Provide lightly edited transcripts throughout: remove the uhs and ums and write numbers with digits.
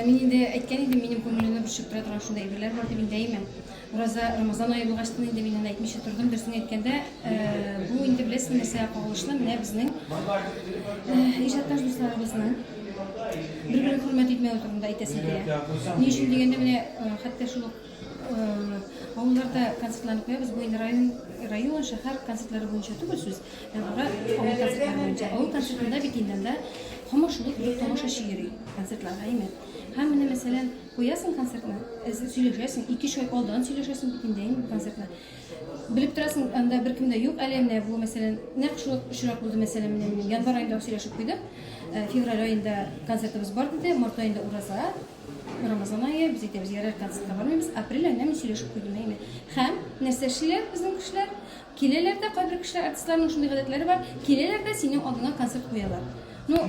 Мин инде әйткән идем, минем күңелемне борчып тора торган шундый әйберләр бар дип инде, әйме. Ураза, Рамазан ае булгачтын инде мин аны әйтмичә тордым, дөресен әйткәндә, бу инде беләсезме нәрсәгә кагылышлы, менә безнең иҗатташ дусларыбызның бер-берен хөрмәт итмәве турында әйтәсем килә. Ни өчен дигәндә, менә хәтта шул ук авылларда концертларны куябыз, бу инде район, район, шәһәр концертлары буенча түгел сүз, ә бара авыл концертлары буенча. Авыл концертында бит инде анда һаман шул ук бер тамашачы йөри концертларга, әйме. Һәм менә, мәсәлән, куясың концертны, сөйләшәсең, ике-өч ай алдан сөйләшәсең бит инде, әйме, бу концертны. Белеп торасың, анда беркем дә юк әле, менә бу, мәсәлән, нәкъ шул очрак булды, мәсәлән, менә минем январь аенда ук сөйләшеп куйдык. Февраль аенда концертыбыз бар диде, март аенда ураза, Рамазан ае, без әйтәбез, ярар, концертка бармыйбыз. Апрель аенда мин сөйләшеп куйдым, әйме. Һәм нәрсә эшлиләр безнең кешеләр? Киләләр дә, кайбер кешеләр, артистларның шундый гадәтләре бар, киләләр дә синең алдыңа концерт куялар. Ну,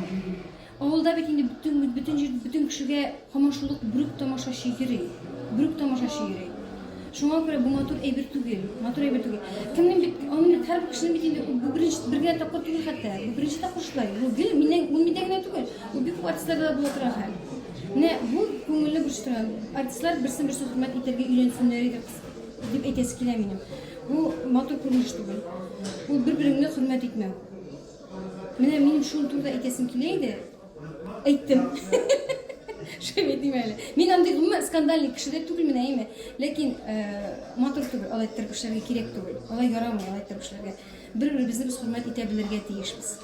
авылда бит инде бөтен, бөтен җир, бөтен кешегә һаман шул ук бер үк тамашачы йөри. Бер үк тамашачы йөри. Шуңа күрә бу матур әйбер түгел. Матур әйбер түгел. Кемнең бит, аның бит һәрбер кешенең бит инде бу беренче, бер генә тапкыр түгел хәтта. Бу беренче тапкыр шулай. Бу гел миннән, ул миндә генә түгел. Ул бик күп артистларда да була торган хәл. Менә бу күңелне борчыта. Артистлар берсен-берсе хөрмәт итәргә өйрәнсеннәр иде дип әйтәсе килә минем. Бу матур күренеш түгел. Ул бер-береңне хөрмәт итмәү. Менә минем шул турыда әйтәсем килә иде. Әйттем. Шулай әйтим әле. Мин андый гомумән скандальный кеше дә түгел менә, әйме. Ләкин э, матур түгел, алай иттереп эшләргә кирәк түгел. Алай ярамый, алай иттереп эшләргә. Бер-беребезне без хөрмәт итә белергә тиешбез.